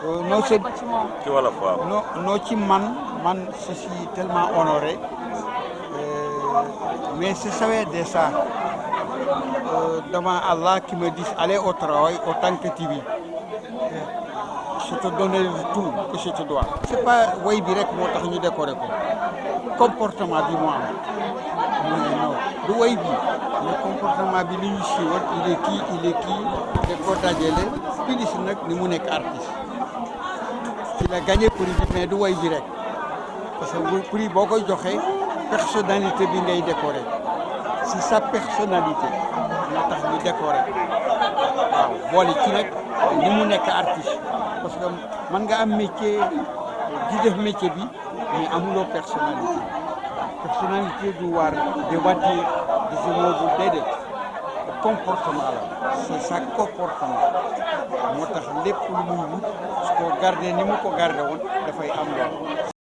non c'est ci wolof waaw. non ci man je suis tellement honoré mais je savais de ça devant Allah qui me dit allez au travail autant que tu vis. Je te donnerai tout que je te dois. C'est pas way bi rek moo tax ñu décorer ko comportement bi moo am non du way bi mais comportement bi li ñu siiwal il est kii de ko dajale Piliss nag ni mu nekk artiste ci la gagné prix bi mais du way bi rek parce que prix boo koy joxee personnalité bi ngay décorer si sa personnalité moo tax ñu décorer waaw boole ci nag ni mu nekk artiste parce que mën nga am métier di def métier bi mais amuloo personnalité du war de voiture de immeuble déedéet comportement la c'est ça comportement moo tax lépp lu muy wut su ko garder ni mu ko garder woon dafay am loolu